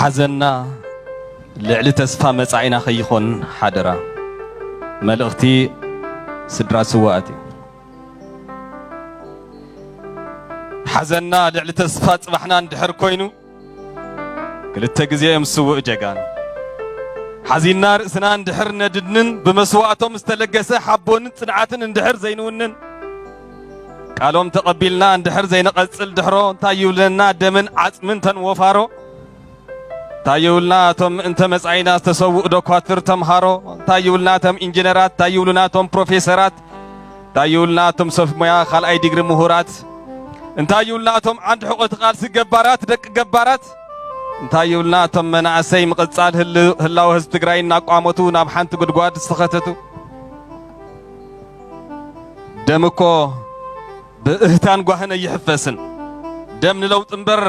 ሓዘንና ልዕሊ ተስፋ መጻኢና ከይኾን ሓደራ። መልእኽቲ ስድራ ስውኣት እዩ። ሓዘንና ልዕሊ ተስፋ ጽባሕና እንድሕር ኮይኑ፣ ክልተ ግዜ እዮም ስውእ ጀጋኑ። ሓዚንና ርእስና እንድሕር ነድንን፣ ብመስዋእቶም ዝተለገሰ ሓቦንን ጽንዓትን እንድሕር ዘይንውንን፣ ቃሎም ተቐቢልና እንድሕር ዘይንቐጽል ድሕሮ፣ እንታይ ይብለና ደምን ዓጽምን ተን ወፋሮ? እንታይ ይብሉና እቶም እንተ መጻኢና ዝተሰውኡ ዶኳትር ተምሃሮ? እንታይ ይብሉና እቶም ኢንጂነራት? እንታይ ይብሉና እቶም ፕሮፌሰራት? እንታይ ይብሉና እቶም ሰብ ሞያ ካልኣይ ዲግሪ ምሁራት? እንታይ ይብሉና እቶም ዓንዲ ሕቖ እቲ ቃልሲ ገባራት፣ ደቂ ገባራት? እንታይ ይብሉና እቶም መናእሰይ ምቕጻል ህል-፣ ህላወ ህዝቢ ትግራይ እናቋመቱ ናብ ሓንቲ ጉድጓድ ዝተኸተቱ? ደም እኮ ብእህታን ጓህን ኣይሕፈስን። ደም ንለውጢ እምበር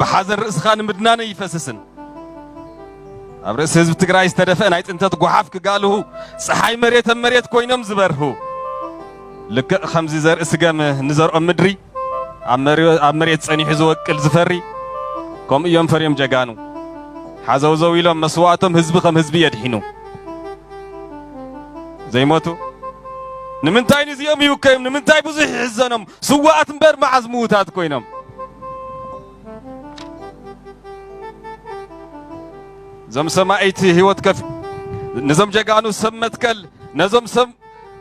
ብሓዘን ርእስኻ ንምድናን ኣይፈስስን። ኣብ ርእሲ ህዝቢ ትግራይ ዝተደፍአ ናይ ጽንተት ጓሓፍ ክጋልሁ፣ ጸሓይ መሬት ኣብ መሬት ኮይኖም ዝበርሁ። ልክዕ ከምዚ ዘርኢ ስገም ንዘርኦም ምድሪ፣ ኣብ መሬ-፣ ኣብ መሬት ጸኒሑ ዝወቅል ዝፈሪ፣ ከምኡ እዮም ፈርዮም ጀጋኑ። ሓዘውዘው ኢሎም መስዋእቶም ህዝቢ ከም ህዝቢ የድሒኑ። ዘይሞቱ? ንምንታይ ንዚኦም ይውከዮም? ንምንታይ ብዙሕ ይሕዘኖም? ስዋኣት እምበር መዓዝ ምዉታት ኮይኖም? እዞም ሰማዒት ህይወት ከፍ-፣ ነዞም ጀጋኑ ሰብ መትከል፣ ነዞም ሰብ፣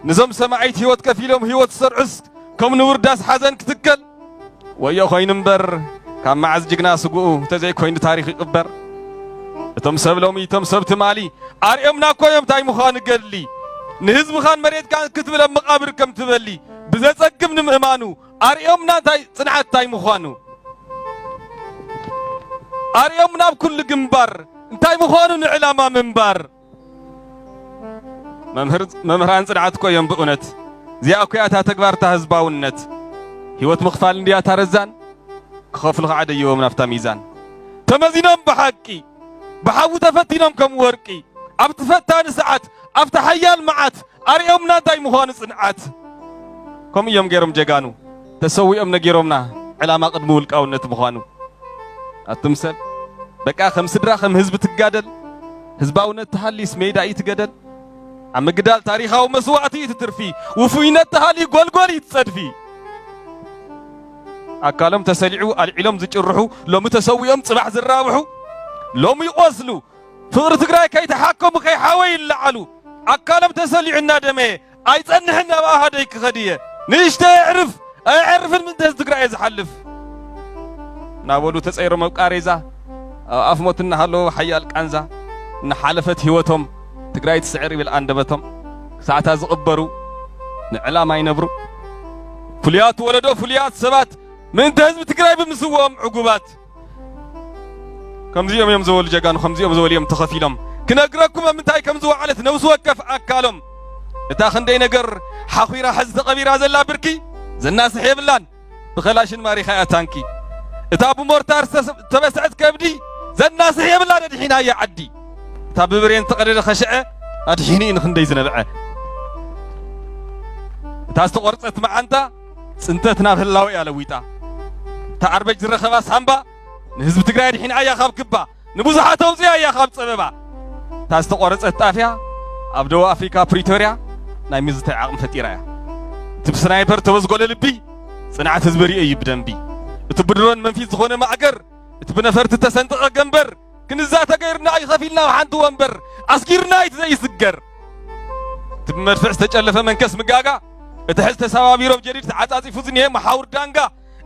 ነዞም ሰማዒት ህይወት ከፊሎም ህይወት ዝሰርዑስ ከም ንቡር ዳስ ሓዘን ክትከል? ወዮ ኮይኑ እምበር፣ ካብ መዓዝ ጅግና ስግኡ እንተዘይኮይኑ ታሪኽ ይቕበር። እቶም ሰብ ሎሚ፣ እቶም ሰብ ትማሊ ኣርእዮምና እኮ እዮም እንታይ ምዃኑ ገድሊ። ንህዝብኻን መሬትካን ክትብል ኣብ መቓብር ከም ትበሊ ብዘጸግም ንምእማኑ ኣርእዮምና እንታይ ጽንዓት እንታይ ምዃኑ። ኣርእዮምና ኣብ ኩሉ ግንባር እንታይ ምዃኑ ንዕላማ ምንባር። መምህር-፣ መምህራን ጽንዓት እኮ እዮም ብእውነት። እዚኣ እኮ እያ እታ ተግባር፣ እታ ህዝባውነት። ህይወት ምኽፋል እንድያ እታ ረዛን፣ ክኸፍሉ ኸዓ ደይቦም ናብታ ሚዛን። ተመዚኖም ብሓቂ፣ ብሓዊ ተፈቲኖም ከም ወርቂ፣ ኣብቲ ፈታኒ ሰዓት፣ ኣብቲ ሓያል መዓት፣ ኣርእዮምና እንታይ ምዃኑ ጽንዓት። ከምኡ እዮም ገይሮም ጀጋኑ፣ ተሰዊኦም ነጊሮምና፣ ዕላማ ቅድሚ ውልቃውነት ምዃኑ። ኣቱም ሰብ፣ በቃ ከም ስድራ፣ ከም ህዝቢ ትጋደል። ህዝባውነት ተሃልዩስ ሜዳ እዩ ትገደል። ኣብ ምግዳል ታሪኻዊ መስዋእቲ እዩ ትትርፊ። ውፉይነት ተሃልዩ ጎልጎል እዩ ትጸድፊ። ኣካሎም ተሰሊዑ ኣልዒሎም ዝጭርሑ፣ ሎሚ ተሰዊኦም ጽባሕ ዝራብሑ፣ ሎሚ ይቆስሉ። ፍቕሪ ትግራይ ከይተሓከሙ ከይሓወ ይለዓሉ። ኣካሎም ተሰሊዑ እናደመየ ኣይጸንሕን ናብ ኣሃደይ ክኸድ እየ። ንእሽተይ ኣዕርፍ ኣየዕርፍን ምእንተ ህዝቢ ትግራይ እየ ዝሓልፍ። እናበሉ ተጸይሮም ኣብ ቃሬዛ፣ ኣብ ኣፍ ሞት እናሃለዉ ሓያል ቃንዛ። እናሓለፈት ህይወቶም ትግራይ ትስዕር ይብል ኣንደበቶም። ክሳዕታ ዝቕበሩ ንዕላማ ይነብሩ። ፍሉያት ወለዶ ፍሉያት ሰባት ምእንተ ህዝቢ ትግራይ ብምስውኦም ዕጉባት። ከምዚኦም እዮም ዝበሉ ጀጋኑ፣ ከምዚኦም ዝበሉ እዮም ተኸፊሎም። ክነግረኩም ኣብ ምንታይ ከም ዝወዓለት ነብሲ ወከፍ ኣካሎም። እታ ክንደይ ነገር ሓኺራ ሕዚ ተቐቢራ ዘላ ብርኪ ዘናስሕ የብላን። ብኸላሽን ማሪኻ እያ ታንኪ። እታ ብሞርታር ዝተስ-፣ ዝተበስዐት ከብዲ ዘናስሕ የብላን፣ ኣድሒና እያ ዓዲ። እታ ብብሬን ዝተቐደደ ኸሸዐ ኣድሒኑ እዩ ንኽንደይ ዝነብዐ። እታ ዝተቖርጸት መዓንታ ጽንተት ናብ ህላወ እያ ለዊጣ። እታ ዓርበጅ ዝረኸባ ሳምባ ንህዝቢ ትግራይ ኣድሒና እያ ካብ ክባ፣ ንብዙሓት ኣውፅያ እያ ካብ ፀበባ። እታ ዝተቖረፀት ጣፍያ ኣብ ደቡብ ኣፍሪካ ፕሪቶርያ ናይ ምዝታይ ዓቕሚ ፈጢራ እያ። እቲ ብስናይፐር ተበዝጎለ ልቢ ጽንዓት ህዝቢ ርእዮ እዩ ብደንቢ። እቲ ብድሮን መንፊት ዝኾነ ማእገር፣ እቲ ብነፈርቲ ተሰንጠቐ ገንበር፣ ክንዛ ተገይርና እዩ ከፊልና ኣብ ሓንቲ ወንበር፣ ኣስጊርና እዩ እቲ ዘይስገር። እቲ ብመድፍዕ ዝተጨለፈ መንከስ ምጋጋ፣ እቲ ሕዚ ተሰባቢሮም ጀዲድ ተዓጻጺፉ ዝኒሄ መሓውር ዳንጋ፣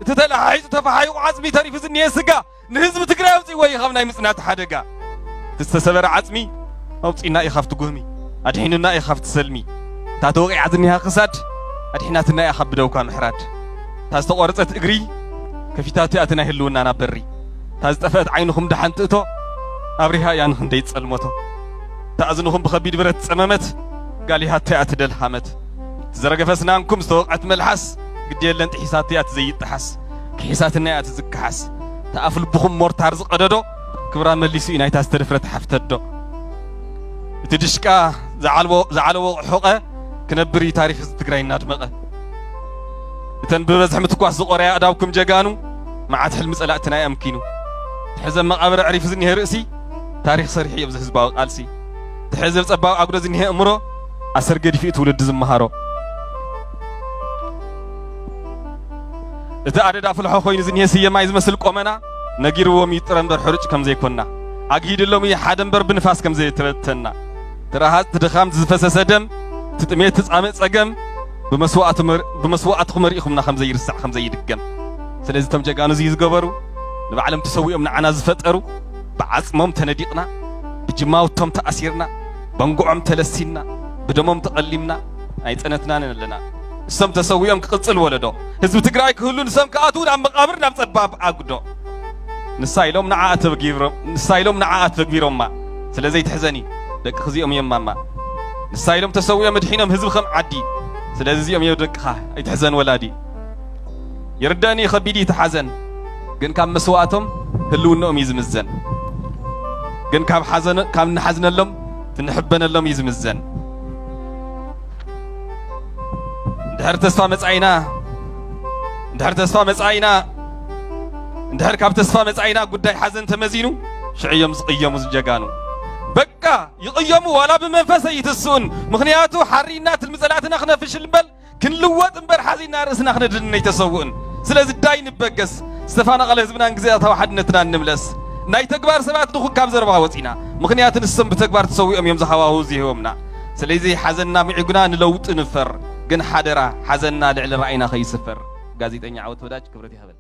እቲ ተለሓሒጹ ተፈሓይቑ ዓጽሚ ተሪፉ ዝኒሄ ስጋ፣ ንህዝቢ ትግራይ ኣውጺእዎ እዩ ካብ ናይ ምጽናት ሓደጋ። እቲ ዝተሰበረ ዓጽሚ ኣውጺእና እዩ ካብቲ ጉህሚ፣ ኣድሒኑና እዩ ካብቲ ሰልሚ። እታ ተወቒዓ ዝኒሃ ክሳድ፣ ኣድሒናትና እያ ካብ ብደውካ ምሕራድ። እታ ዝተቖረጸት እግሪ፣ ከፊታቶ እያ እቲ ናይ ህልውናና በሪ። እታ ዝጠፍአት ዓይንኹም ደሓን ትእቶ፣ ኣብሪሃ እያ ንኽንደይ ጸልመቶ። እታ እዝንኹም ብኸቢድ ብረት ጸመመት፣ ጋሊሃቶ እያ እቲ ደልሃመት። እቲ ዝረገፈ ስናንኩም ዝተወቕዐት መልሓስ፣ ግዲ የለን ጥሒሳቶ እያ እቲ ዘይጠሓስ። ክሒሳትና እያ እቲ ዝከሓስ። እታ ኣፍ ልብኹም ሞርታር ዝቐደዶ፣ ክብራ መሊሱ እዩ ናይታ ዝተደፍረት ሓፍተዶ። እቲ ድሽቃ ዝዓልቦ-፣ ዝዓለቦ ሑቐ፣ ክነብር እዩ ታሪኽ ህዝቢ ትግራይ እናድመቐ። እተን ብበዝሒ ምትኳስ ዝቖረያ ኣእዳውኩም ጀጋኑ፣ መዓት ሕልሚ ጸላእትና እዩ ኣምኪኑ። ትሕዘብ መቓብር ኣዕሪፉ ዝኒሀ ርእሲ ታሪኽ ሰሪሑ እዩ ኣብዚ ህዝባዊ ቃልሲ። ትሕዘብ ጸባብ ኣጉዶ ዝኒሀ እምሮ ኣሰር ገዲፉ እዩ ትውልዲ ዝመሃሮ። እቲ ኣደዳ ፍልሖ ኮይኑ ዝኒሀ ስየ ማይ ዝመስል ቆመና ነጊርዎም እዩ ጥረ እምበር ሕሩጭ ከም ዘይኮና፣ ኣግሂድሎም እዩ ሓደ እምበር ብንፋስ ከም ዘይተበተና፣ እቲ ረሃጽ እቲ ድኻም ዝፈሰሰ ደም፣ እቲ ጥሜት እቲ ጻምእ ጸገም ብመስዋእቱ መር- ብመስዋእትኹም መሪእኹምና ከም ዘይርሳዕ ከም ዘይድገም። ስለዚ እቶም ጀጋኑ እዚ ዝገበሩ ንባዕሎም ተሰዊኦም ንዓና ዝፈጠሩ፣ ብዓጽሞም ተነዲቕና፣ ብጅማውቶም ተኣሲርና፣ በንግዖም ተለሲንና፣ ብደሞም ተቐሊምና ኣይጸነትናን ኣለና። እሶም ተሰዊኦም ክቕጽል ወለዶ ህዝቢ ትግራይ ክህሉ፣ ንሶም ክኣትዉ ናብ መቓብር ናብ ጸባብ ኣጉዶ። ንሳ ኢሎም ንዓኣ ተግቢሮም ንሳ ኢሎም ንዓኣ ተግቢሮማ። ስለ ዘይትሕዘኒ ደቅኺ እዚኦም እዮም ማማ። ንሳ ኢሎም ተሰዊኦም ኣድሒኖም ህዝቢ ከም ዓዲ። ስለዚ እዚኦም እዮም ደቅኻ። ኣይትሕዘን ወላዲ። ይርደእኒ ከቢድ እዩ እቲ ሓዘን፣ ግን ካብ መስዋእቶም ህልውነኦም እዩ ዝምዘን። ግን ካብ ሓዘን ካብ ንሓዝነሎም ትንሕበነሎም እዩ ዝምዘን። እንድሕር ተስፋ መጻኢና እንድሕር ተስፋ መጻኢና እንድሕር ካብ ተስፋ መጻኢና ጉዳይ ሓዘን ተመዚኑ ሽዑ እዮም ዝቕየሙ ዝጀጋኑ። በቃ ይቕየሙ፣ ዋላ ብመንፈስ ኣይትስኡን። ምኽንያቱ ሓሪና ትልሚ ጸላእትና ክነፍሽ ልበል ክንልወጥ እምበር ሓዚና ርእስና ክነድንን ኣይተሰውእን። ስለዚ ዳይ ንበገስ፣ ዝተፋናቐለ ህዝብናን ግዝኣታዊ ሓድነትናን ንምለስ። ናይ ተግባር ሰባት ንኹን ካብ ዘረባ ወጺና፣ ምኽንያቱ ንሶም ብተግባር ተሰዊኦም እዮም ዝሃዋሁ ዝህቦምና። ስለዚ ሓዘንና ምዒጉና ንለውጢ ንፈር፣ ግን ሓደራ ሓዘንና ልዕሊ ራእይና ከይስፈር። ጋዜጠኛ ዓወት ወዳጅ ክብረት ይሃበል።